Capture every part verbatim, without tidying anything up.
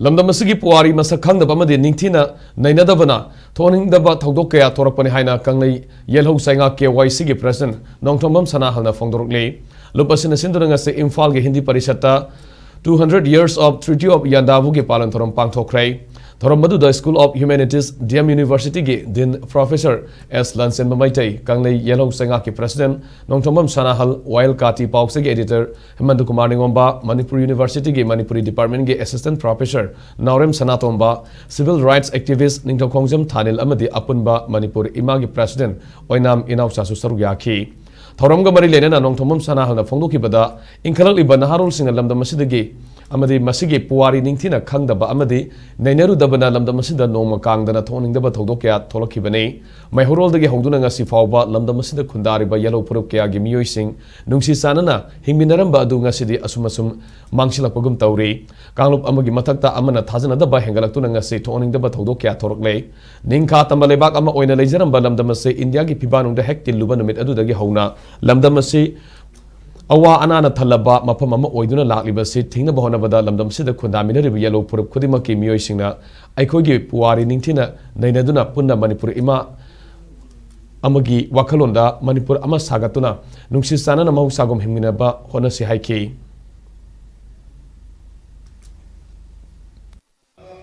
ꯂꯝꯗꯝ ꯑꯁꯤꯒꯤ ꯄꯨꯋꯥꯔꯤ ꯃꯁꯛ ꯈꯪꯗꯕ ꯑꯃꯗꯤ ꯅꯤꯡꯊꯤꯅ ꯅꯩꯅꯗꯕꯅ ꯊꯣꯛꯍꯟꯅꯤꯡꯗꯕ ꯊꯧꯗꯣꯛ ꯀꯌꯥ ꯊꯣꯔꯛꯄꯅꯤ ꯍꯥꯏꯅ ꯀꯪꯂꯩ ꯌꯦꯜꯍꯧ ꯆꯩꯉꯥꯛ ꯀꯦ ꯋꯥꯏ ꯁꯤꯒꯤ ꯄ꯭ꯔꯁꯤꯗꯦꯟꯠ ꯅꯣꯡꯊꯣꯝꯕꯝ ꯁꯅꯥꯍꯜꯅ ꯐꯣꯡꯗꯣꯔꯛꯂꯤ꯫ ꯂꯨꯞ ꯑꯁꯤꯅ ꯁꯤꯟꯗꯨꯅ ꯉꯁꯤ ꯏꯝꯐꯥꯜꯒꯤ Hindi ꯄꯔꯤꯁꯠꯇ Two hundred Years of Treaty of ꯌꯥꯟꯗꯥꯕꯨꯒꯤ ꯄꯥꯂꯟ ꯊꯧꯔꯝ ꯄꯥꯡꯊꯣꯛꯈ꯭ꯔꯦ꯫ ꯊꯧꯔꯝ ꯑꯗꯨꯗ School of Humanities, D M Universityꯒꯤ Dean Professor S Lanchenba Meitei, Kanglei Yelhou ꯆꯩꯉꯥꯛꯀꯤ ꯄ꯭ꯔꯁꯤꯗꯦꯟꯠ ꯅꯣꯡꯊꯣꯝꯕꯝ ꯁꯅꯥꯍꯜ, ꯋꯥꯌꯦꯜ ꯀꯥꯇꯤ ꯄꯥꯎꯆꯦꯒꯤ editor ꯍꯦꯃꯟꯇ Kumar ꯅꯤꯉꯣꯝꯕ, Manipur Universityꯒꯤ Manipuri departmentꯀꯤ assistant professor ꯅꯥꯎꯔꯦꯝ ꯁꯅꯥꯇꯣꯝꯕ, civil rights activist ꯅꯤꯡꯊꯧꯈꯣꯡꯖꯝ ꯊꯥꯅꯤꯜ ꯑꯃꯗꯤ ꯑꯄꯨꯟꯕ ꯃꯅꯤꯄꯨꯔ ꯏꯃꯥꯒꯤ ꯄ꯭ꯔꯁꯤꯗꯦꯟꯠ ꯑꯣꯏꯅꯥꯝ ꯏꯅꯥꯎꯆꯥꯁꯨ ꯁꯔꯨꯛ ꯌꯥꯈꯤ꯫ ꯊꯧꯔꯝꯒ ꯃꯔꯤ ꯂꯩꯅꯅ ꯅꯣꯡꯊꯣꯝꯕꯝ ꯁꯅꯥꯍꯜꯅ ꯐꯣꯡꯗꯣꯛꯈꯤꯕꯗ, ꯏꯟꯈꯠꯂꯛꯂꯤꯕ ꯅꯍꯥꯔꯣꯜꯁꯤꯡꯅ ꯂꯝꯗꯝ ꯑꯁꯤꯗꯒꯤ ꯑꯃꯗꯤ ꯃꯁꯤꯒꯤ ꯄꯨꯋꯥꯔꯤ ꯅꯤꯡꯊꯤꯅ ꯈꯪꯗꯕ ꯑꯃꯗꯤ ꯅꯩꯅꯔꯨꯗꯕꯅ ꯂꯝꯗꯝ ꯑꯁꯤꯗ ꯅꯣꯡꯃ ꯀꯥꯡꯗꯅ ꯊꯣꯛꯍꯟꯅꯤꯡꯗꯕ ꯊꯧꯗꯣꯛ ꯀꯌꯥ ꯊꯣꯛꯂꯛꯈꯤꯕꯅꯤ꯫ ꯃꯩꯍꯧꯔꯣꯜꯗꯒꯤ ꯍꯧꯗꯨꯅ ꯉꯁꯤ ꯐꯥꯎꯕ ꯂꯝꯗꯝ ꯑꯁꯤꯗ ꯈꯨꯟꯗꯥꯔꯤꯕ ꯌꯦꯜꯍꯧ ꯐꯨꯔꯨꯞ ꯀꯌꯥꯒꯤ ꯃꯤꯑꯣꯏꯁꯤꯡ ꯅꯨꯡꯁꯤ ꯆꯥꯟꯅꯅ ꯍꯤꯡꯃꯤꯟꯅꯔꯝꯕ ꯑꯗꯨ ꯉꯁꯤꯗꯤ ꯑꯁꯨꯝ ꯑꯁꯨꯝ ꯃꯥꯡꯁꯤꯜꯂꯛꯄꯒꯨꯝ ꯇꯧꯔꯤ꯫ ꯀꯥꯡꯂꯨꯞ ꯑꯃꯒꯤ ꯃꯊꯛꯇ ꯑꯃꯅ ꯊꯥꯖꯅꯗꯕ ꯍꯦꯟꯒꯠꯂꯛꯇꯨꯅ ꯉꯁꯤ ꯊꯣꯛꯍꯟꯅꯤꯡꯗꯕ ꯊꯧꯗꯣꯛ ꯀꯌꯥ ꯊꯣꯔꯛꯂꯦ꯫ ꯅꯤꯡꯈꯥ ꯇꯝꯕ ꯂꯩꯕꯥꯛ ꯑꯃ ꯑꯣꯏꯅ ꯂꯩꯖꯔꯝꯕ ꯂꯝꯗꯝ ꯑꯁꯤ ꯏꯟꯗꯤꯌꯥꯒꯤ ꯐꯤꯕꯥ ꯅꯨꯡꯗ ꯍꯦꯛ ꯇꯤꯜꯂꯨꯕ ꯅꯨꯃꯤꯠ ꯑꯗꯨꯗꯒꯤ ꯍꯧꯅ ꯂꯝꯗꯝ ꯑꯁꯤ ꯑꯋꯥ ꯑꯅꯥꯅ ꯊꯜꯂꯕ ꯃꯐꯝ ꯑꯃ ꯑꯣꯏꯗꯨꯅ ꯂꯥꯛꯂꯤꯕ ꯑꯁꯤ ꯊꯤꯡꯅꯕ ꯍꯣꯠꯅꯕꯗ ꯂꯝꯗꯝ ꯑꯁꯤꯗ ꯈꯨꯟꯗꯥꯃꯤꯟꯅꯔꯤꯕ ꯌꯦꯜꯍꯧ ꯐꯨꯔꯨꯞ ꯈꯨꯗꯤꯡꯃꯛꯀꯤ ꯃꯤꯑꯣꯏꯁꯤꯡꯅ ꯑꯩꯈꯣꯏꯒꯤ ꯄꯨꯋꯥꯔꯤ ꯅꯤꯡꯊꯤꯅ ꯅꯩꯅꯗꯨꯅ ꯄꯨꯟꯅ ꯃꯅꯤꯄꯨꯔ ꯏꯃꯥ ꯑꯃꯒꯤ ꯋꯥꯈꯜꯂꯣꯟꯗ ꯃꯅꯤꯄꯨꯔ ꯑꯃ ꯁꯥꯒꯠꯇꯨꯅ ꯅꯨꯡꯁꯤ ꯆꯥꯟꯅꯅ ꯃꯍꯧꯁꯥꯒꯨꯝ ꯍꯤꯡꯃꯤꯟꯅꯕ ꯍꯣꯠꯅꯁꯤ ꯍꯥꯏꯈꯤ꯫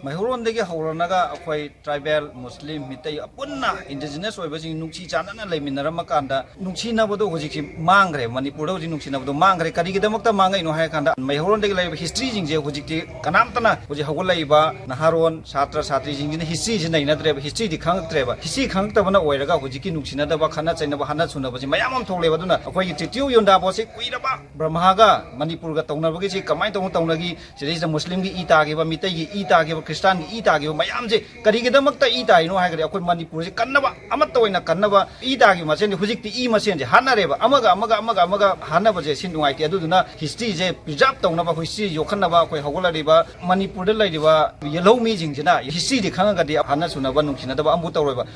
ꯃꯩꯍꯧꯔꯣꯟꯗꯒꯤ ꯍꯧꯔꯅꯒ ꯑꯩꯈꯣꯏ tribal, Muslim, ꯃꯤꯇꯩ ꯄꯨꯟꯅ indigenous ꯑꯣꯏꯕꯁꯤꯡ ꯅꯨꯡꯁꯤ ꯆꯥꯟꯅꯅ ꯂꯩꯃꯤꯟꯅꯔꯝꯃ ꯀꯥꯟꯗ ꯅꯨꯡꯁꯤꯅꯕꯗꯣ ꯍꯧꯖꯤꯛꯁꯤ ꯃꯥꯡꯈ꯭ꯔꯦ꯫ ꯃꯅꯤꯄꯨꯔꯗ ꯍꯧꯖꯤꯛ ꯅꯨꯡꯁꯤꯅꯕꯗꯣ ꯃꯥꯡꯈ꯭ꯔꯦ꯫ ꯀꯔꯤꯒꯤꯗꯃꯛꯇ ꯃꯥꯡꯉꯛꯏꯅꯣ ꯍꯥꯏꯔ ꯀꯥꯟꯗ ꯃꯩꯍꯧꯔꯣꯟꯗꯒꯤ ꯂꯩꯔꯤꯕ historyꯁꯤꯡꯁꯦ ꯍꯧꯖꯤꯛꯇꯤ ꯀꯅꯥꯝꯇꯅ ꯍꯧꯖꯤꯛ ꯍꯧꯒꯠꯂꯛꯏꯕ ꯅꯍꯥꯔꯣꯟ, ꯁꯥꯇ꯭ꯔ, ꯁꯥꯇ꯭ꯔꯤꯁꯤꯡꯁꯤꯅ historyꯁꯤ ꯅꯩꯅꯗ꯭ꯔꯦꯕ, historyꯗꯤ ꯈꯪꯉꯛꯇ꯭ꯔꯦꯕ꯫ History ꯈꯪꯉꯛꯇꯕꯅ ꯑꯣꯏꯔꯒ ꯍꯧꯖꯤꯛꯀꯤ ꯅꯨꯡꯁꯤꯅꯗꯕ, ꯈꯠꯅ ꯆꯩꯅꯕ, ꯍꯠꯅ ꯊꯨꯅꯕꯁꯤ ꯃꯌꯥꯝ ꯑꯃ ꯊꯣꯛꯂꯛꯑꯦꯕ꯫ ꯑꯗꯨꯅ ꯑꯩꯈꯣꯏꯒꯤ Treaty of ꯌꯥꯟꯗꯥꯕꯨꯁꯤ ꯀꯨꯏꯔꯕ ꯕ꯭ꯔꯍꯃꯒ ꯃꯅꯤꯄꯨꯔꯒ ꯇꯧꯅꯕꯒꯤꯁꯤ ꯀꯃꯥꯏꯅ ꯇꯧꯅ ꯇꯧꯅꯒꯤ? ꯁꯤꯗꯩꯁꯤꯗ ꯃꯨꯁꯂꯤꯝꯒꯤ ꯏ ꯇꯥꯈꯤꯕ, ꯃꯤꯇꯩꯒꯤ ꯏ ꯇꯥꯈꯤꯕ, ꯈ꯭ꯔꯤꯁꯇꯥꯟꯒꯤ ꯏ ꯇꯥꯈꯤꯕ ꯃꯌꯥꯝꯁꯦ ꯀꯔꯤꯒꯤꯗꯃꯛꯇ ꯏ ꯇꯥꯔꯤꯅꯣ ꯍꯥꯏꯔꯒꯗꯤ ꯑꯩꯈꯣꯏ ꯃꯅꯤꯄꯨꯔꯁꯦ ꯀꯟꯅꯕ, ꯑꯃꯠꯇ ꯑꯣꯏꯅ ꯀꯟꯅꯕ꯫ ꯏ ꯇꯥꯈꯤꯕ ꯃꯁꯦꯟꯁꯦ ꯍꯧꯖꯤꯛꯇꯤ ꯏ ꯃꯁꯦꯟꯁꯦ ꯍꯥꯠꯅꯔꯦꯕ, ꯑꯃꯒ ꯑꯃꯒ ꯑꯃꯒ ꯑꯃꯒ ꯍꯥꯠꯅꯕꯁꯦ ꯁꯤ ꯅꯨꯡꯉꯥꯏꯇꯦ꯫ ꯑꯗꯨꯗꯨꯅ historyꯁꯦ preserve ꯇꯧꯅꯕ, history ꯌꯣꯛꯈꯠꯅꯕ ꯑꯩꯈꯣꯏ ꯍꯧꯒꯠꯂꯛꯂꯤꯕ ꯃꯅꯤꯄꯨꯔꯗ ꯂꯩꯔꯤꯕ ꯌꯦꯜꯍꯧ ꯃꯤꯁꯤꯡꯁꯤꯅ historyꯗꯤ ꯈꯪꯉꯒꯗꯤ ꯍꯥꯠꯅ ꯁꯨꯅꯕ, ꯅꯨꯡꯁꯤꯅꯗꯕ ꯑꯃꯕꯨ ꯇꯧꯔꯣꯏꯕ꯫